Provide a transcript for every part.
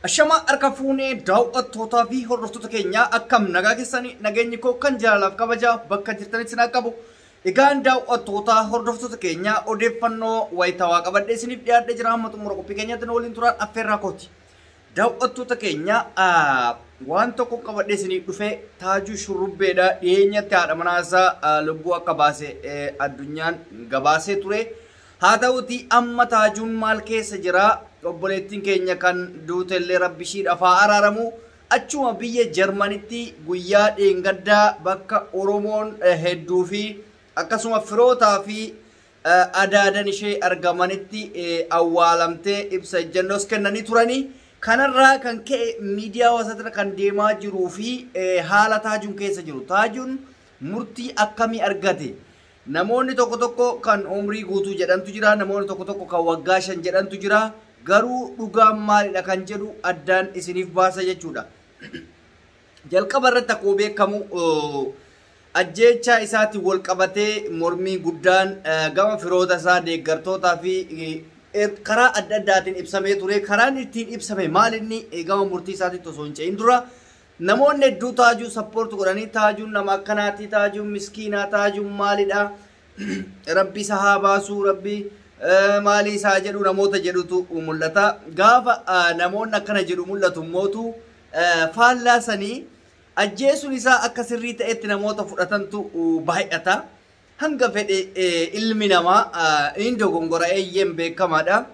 Ashama harka fuunee daawwattootaa fi hordoftoota keenyaa, akkam nagaa keessanii? Nageenyi koo kan jaalalaaf kabajaa bakka jirtanitti sin qabu. Egaan daawwattootaa, hordoftoota keenyaa, odeeffannoo wayitaawaa qabadhee isiniif dhiyaadhee jira. Hamma xumura qophii keenyaatti nu waliin turaan affeerraa kooti. Daawwattoota keenya, waan tokko qabadhee isiniif dhufee Taajuu Shurrubbeedha. Dhiyeenyatti haadha manaasaa lubbuu akka baase addunyaan gabaasee ture. Haa ta'uti, amma Taajuun maal keessa jira? Obboleettiin keenya kan duutellee rabbi ishiidhaaf haa araaramu. Achuma biyya Jarmanitti guyyaa dheengaddaa bakka Oromoon hedduu fi akkasuma firootaa fi adaadan ishee argamanitti awwaalamtee ibsa ejjennoos kennanii turanii. Kanarraa kan ka'e miidiyaa hawaasaa kan deemaa jiruu fi haala Taajuun keessa jiru. Taajuun murtii akkamii argate? Namoonni tokko tokko kan umrii guutuu jedhantu jira. Namoonni tokko tokko kan waggaa 5 jedhantu jira. Garuu dhugaan maalidha kan jedhu addaan isiniif baasa jechuudha. Jalqaba irratti akkuma beekamu ajjeechaa isaatiin wal qabatee mormii guddaan gama firoota isaa, deeggartootaa fi karaa adda addaatiin ibsamee ture. Karaan ittiin ibsame maal inni gama murtii isaatiitti osoo hin ce'in dura namoonni hedduu Taajuu support godhanii, Taajuun nama akkanaati, Taajuun miskiinaa, Taajuun maalidha, rabbi isa haa baasuu, rabbi maalii isaa jedhu namoota jedhutu mul'ata. Gaafa namoonni akkana jedhu mul'atu mootu faallaa sanii ajjeesuun isaa akka sirrii ta'etti namoota fudhatantu baay'ata. Hanga fedhe ilmi namaa inni dogongora, eeyyeen beekamaadha.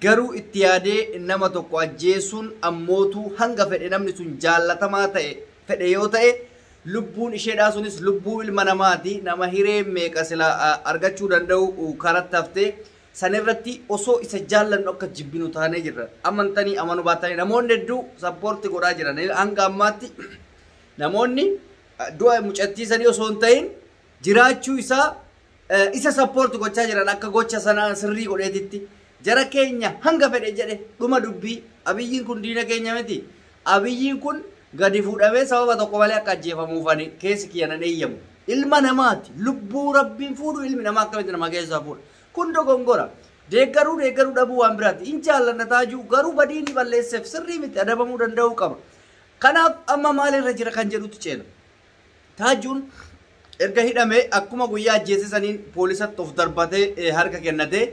Garuu itti yaadee nama tokko ajjeesuun ammootu hanga fedhe namni sun jaallatamaa ta'e fedhe yoo ta'e, lubbuun isheedhaa sunis lubbuu ilma namaati. Nama hiree meeqa sila argachuu danda'u karatti haftee sanirratti osoo isa jaallannu akka jibbinu taanee jirra. Amantanii amanuu baatanii namoonni hedduu support godhaa jiran. Hanga ammaatti namoonni du'a mucattii sanii osoo hin ta'in jiraachuu isaa isa support gochaa jiran akka gocha sanaa sirrii godheetitti. Jara keenya, hanga fedhe jedhe dhuma dubbii Abiyyiin kun diina keenya miti. Abiyyiin kun gadi fuudhamee sababa tokko malee akka ajjeefamuuf ani keessi kiyya nan eeyyamu. Ilma namaati. Lubbuu rabbiin fuudhu ilmi namaa akkamitti nama keessaa fuudha? Kun dogongora. Deeggaruu deeggaruu dhabuu waan biraati. In jaallanna Taajuu, garuu badii inni balleesseef sirrii miti, adabamuu danda'uu qaba. Kanaaf amma maalirra jira kan jedhutu ceena. Taajuun erga hidhamee akkuma guyyaa ajjeesisaniin poolisatti of darbatee harka kennatee,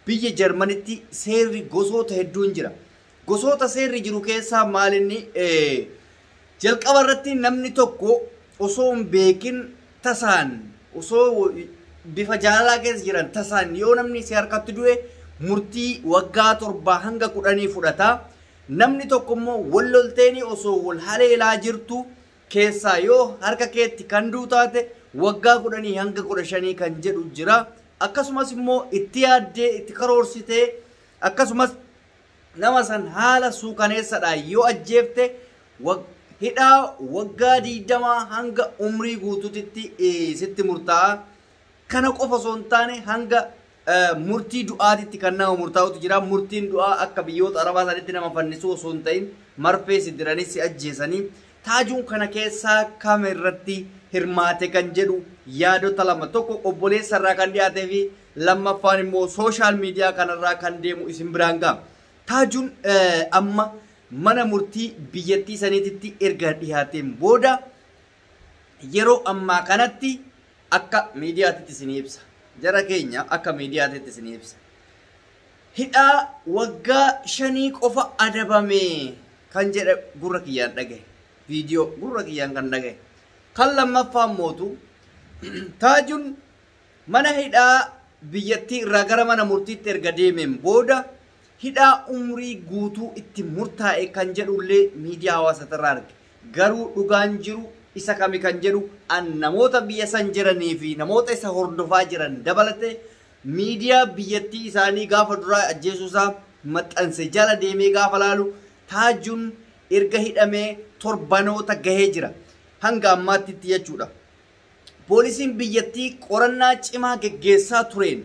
biyya Jarmanitti seerri gosoota hedduun jira. Gosoota seerri jiru keessaa maalinni jalqaba irratti namni tokko osoo hin beekin tasaan, osoo bifa jaalalaa keessa jiran tasaan yoo namni si harkatti du'e, murtii waggaa 7 hanga 10 fudhata. Namni tokko immoo wal lolteenii osoo wal haleelaa jirtu keessaa yoo harka keetti kan du'u taate, waggaa 10 hanga 15 kan jedhu jira. Akkasumas immoo itti yaaddee itti karoorsitee akkasumas nama san haala suukaneessadhaan yoo ajjeefte, hidhaa waggaa 20 hanga umrii guutuutitti sitti murtaa'a. Kana qofa osoo hin taane hanga murtii du'aatitti kan nama murtaa'utu jira. Murtiin du'aa akka biyyoota Arabaa sanitti nama fannisuu osoo hin ta'in marfee si diranii si ajjeesanii. Taajuun kana keessaa kam irratti hirmaate kan jedhu yaadota lama, tokko obboleessa irraa kan dhiyaatee fi lammaffaan immoo social media kanarraa kan deemu isin biraan ga'a. Taajuun amma mana murtii biyyattii saniititti erga dhiyaateen booda yeroo ammaa kanatti akka miidiyaatitti isinii ibsa. Jara keenya, akka miidiyaatitti isinii ibsa. Hidhaa waggaa 5 qofa adabame kan jedhe gurra kiyyaan dhagahe. Viidiyoo gurra kiyyaan kan dhagahe. Kan lammaffaan mootu Taajuun mana hidhaa biyyattii irraa gara mana murtiitti erga deemeen booda hidhaa umrii guutuu itti murtaa'e kan jedhullee miidiyaa hawaasatirraa arge. Garuu dhugaan jiru isa kami kan jedhu an namoota biyya san jiranii fi namoota isa hordofaa jiran dabalatee miidiyaa biyyattii isaanii gaafa duraa ajjeesuusaa maxxanse jala deemee gaafa laalu, Taajuun erga hidhamee torbanoota gahee jira. Hanga ammaatti jechuudha. Poolisiin biyyattii qorannaa cimaa geggeessaa tureen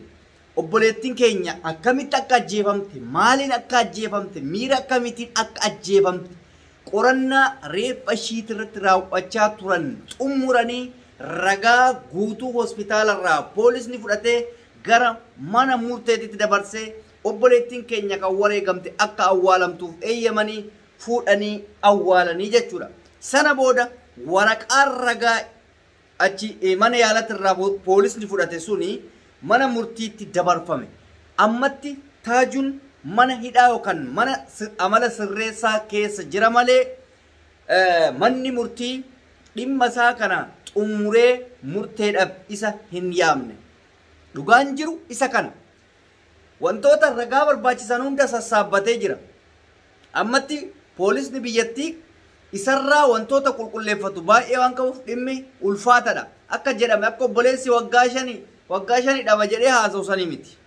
obboleettiin keenya akkamitti akka ajjeefamte, maaliin akka ajjeefamte, miira akkamiitiin akka ajjeefamte qorannaa reeffa ishiit irratti raawwachaa turan xumuranii, ragaa guutuu hospitaalarraa poolisni fudhatee gara mana murteetitti dabarsee, obboleettiin keenya kan wareegamte akka awwaalamtuuf eeyyamanii. fuudhanii awwaalanii jechuudha. Sana booda waraqaan ragaa achi mana yaalatti irraa poolisni fudhate suni mana murtiitti dabarfame. Ammatti Taajuun mana hidhaa yookaan mana amala sirreessaa keessa jira malee manni murtii dhimma isaa kana xumuree murteedhaaf isa hin yaamne. Dhugaan jiru isa kana. Wantoota ragaa barbaachisan hunda sassaabbatee jira. Ammatti poolisni biyyattii isarraa wantoota qulqulleeffatu baay'ee waan qabuuf dhimmi ulfaatadha. Akka jedhame akka obboleessi waggaa shanii dhaba jedhee haasa'u sanii miti.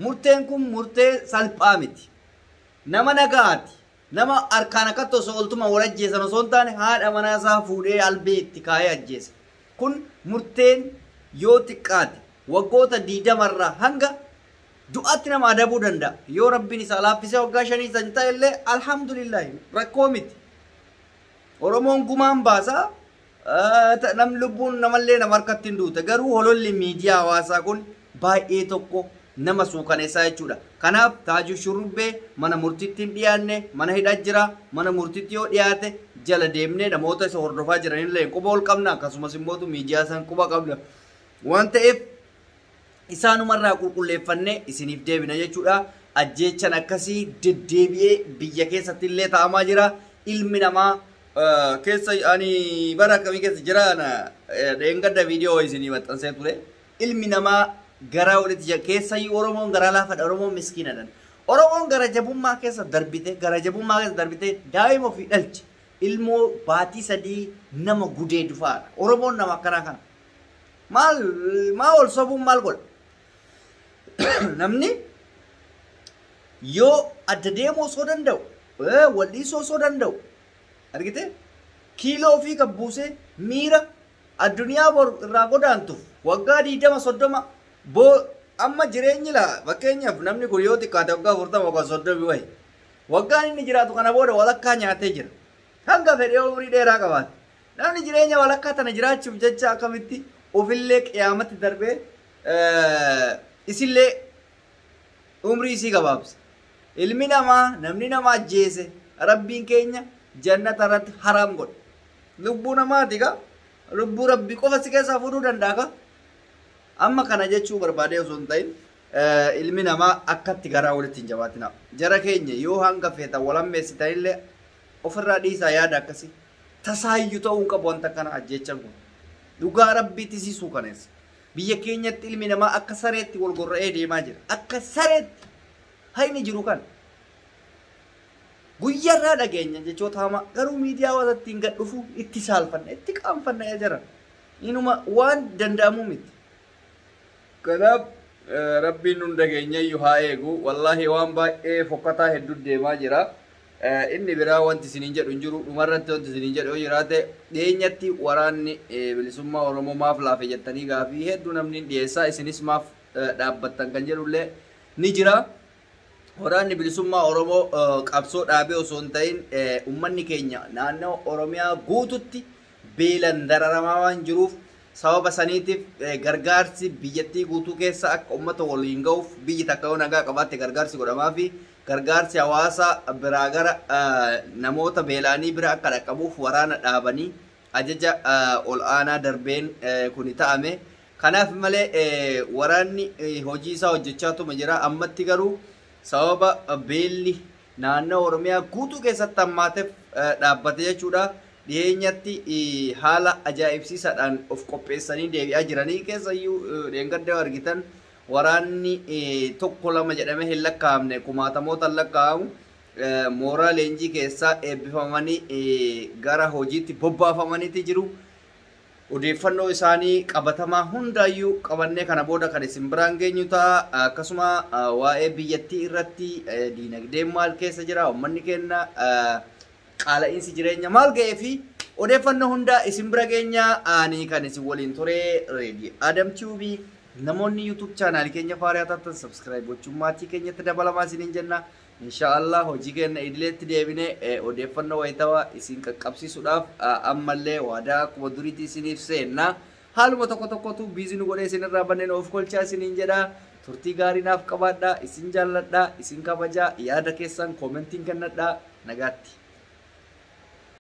Murteen kun murtee salphaa miti. Nama nagaati. Nama harkaan akkatti osoo oltuma wal ajjeesan osoo hin taane haadha manaa isaa fuudhee albee itti kaayee ajjeese. Kun murteen yoo xiqqaate waggoota 20 irraa hanga du'aatti nama adabuu danda'a. Yoo rabbiin isaa laaffisee waggaa 5 san ta'e illee alhamdulillahi rakkoo miti. Oromoon gumaan baasaa namni lubbuun namallee nama harkatti hin duute. Garuu hololli miidiyaa hawaasaa kun baay'ee tokko nama suukaneessaa jechuudha. Kanaaf Taajuu Shurrubbee mana murtiitti hin dhiyaanne, mana hidhaa jira. Mana murtiitti yoo dhiyaate jala deemnee namoota isa hordofaa jiranillee quba ol qabna. Akkasumas immoo miidiyaa san quba qabna. Waan ta'eef isaanumarraa qulqulleeffannee isiniif deebina jechuudha. Ajjeechan akkasii deddeebi'ee biyya keessatti illee taa'amaa jira. Ilmi namaa keessa ani bara akkamii keessa jira dheengadda viidiyoo isinii maxxansee ture. Ilmi namaa garaa walitti jira. Keessayyuu Oromoon garaa laafadha. Oromoon miskiinadha. Oromoon gara jabummaa keessa darbite daa'ima ofii dhalche. Ilmoo baatii 3 nama gudee dufaadha. Oromoon nama akkanaa kana. Maal maa ol sobuun maal godha? Namni yoo adda deemuu osoo danda'u, wal dhiisuu osoo danda'u, argite kiiloo ofii kan buusee miira addunyaa bor irraa godaantuuf waggaa 20 30 boo amma jireenyi laa fakkeenyaaf namni kun yoo xiqqaate waggaa 40 yookaan 30 wayi waggaan inni jiraatu kana booda walakkaa nyaatee jira. Hanga fedhee umurii dheeraa qabaate. Namni jireenya walakkaa tana jiraachuuf jecha akkamitti ofillee qiyaamatti darbee isillee umrii isii gabaabsa. Ilmi namaa namni nama ajjeese rabbiin keenya jannata irratti haraam godha. Lubbuu namaati gaa lubbuu rabbi qofa si keessaa fuudhuu danda'a gaa. Amma kana jechuu barbaadee osoo hin ta'in ilmi namaa akkatti garaa walitti hin jabaatina. Jara keenya yoo hanga feetan walammeessitanillee ofirraa dhiisaa yaada akkasii. Tasaayyuu ta'uu hin qabu wanta kana ajjeechan kun. Dhugaa rabbiitti siisuu kaneessa. Biyya keenyatti ilmi namaa akka sareetti wal gorra'ee deemaa jira. Akka sareetti hayni jiru kan. Guyyaarraa dhageenya jechoota hamaa garuu miidiyaa hawaasaatti hin gad dhufu itti saalfanna itti qaanfanna yaa jara. Inuma waan danda'amu miti. Kanaaf rabbiin hunda keenya iyyuu haa eegu. Wallaahi waan baay'ee fokkataa hedduu deemaa jira. Inni biraa wanti isiniin jedhu hin jiru. Dhumarratti wanti isiniin jedhu yoo jiraate dhiyeenyatti waraanni bilisummaa Oromoo maaf laafe jettanii gaafii hedduu namni dhiyeessaa isinis maaf dhaabbattan kan jedhullee ni jira. Waraanni bilisummaa Oromoo qabsoo dhaabee osoo hin ta'in uummanni keenya naannoo Oromiyaa guututti beelan dararamaa waan jiruuf sababa saniitiif gargaarsi biyyattii guutuu keessa akka uummata waliin ga'uuf biyyi takka yoo nagaa qabaatte gargaarsi godhamaa fi gargaarsi hawaasa biraa gara namoota beela'anii bira akka dhaqqabuuf waraana dhaabanii ajaja ol aanaa darbeen kuni ta'ame. Kanaaf malee waraanni hojii isaa hojjechaatuma jira. Ammatti garuu sababa beelli naannoo Oromiyaa guutuu keessatti hammaateef dhaabbate jechuudha. Dhiyeenyatti haala ajaa'ibsiisaadhaan of qopheessanii deebi'aa jiranii keessayyuu dheengadda yoo argitan waraanni 1 2 jedhamee hin lakkaa'amne kumaatamoota hin lakkaa'amu mooraa leenjii keessaa eebbifamanii gara hojiitti bobbaafamaniiti jiru. Odeeffannoo isaanii qabatamaa hundaayyuu qabannee kana booda kan isin biraan geenyu ta'a. Akkasuma waa'ee biyyattii irratti diinagdeen maal keessa jira, uummanni keenya qaala'iinsi jireenya maal ga'ee fi odeeffannoo hundaa isin bira geenya. Ani kan isin waliin ture Reedii Adam Tube. Namoonni YouTube chaanaalii keenya faariyaa taatan subscribe gochuun maatii keenyatti dabalamaa isiniin jenna. Inshaallah hojii keenya idileetti deebinee odeeffannoo wayitawaa isin qaqqabsiisuudhaaf ammallee waadaa akkuma duriitti isiniif seenna. Haaluma tokko tokkotu biizii nu godhee isinirraa banneen of kolchaa isiniin jedha. Turtii gaarii naaf qabaadhaa, isin jaalladhaa, isin kabajaa, yaada keessan koomentiin kennadhaa. Nagaatti.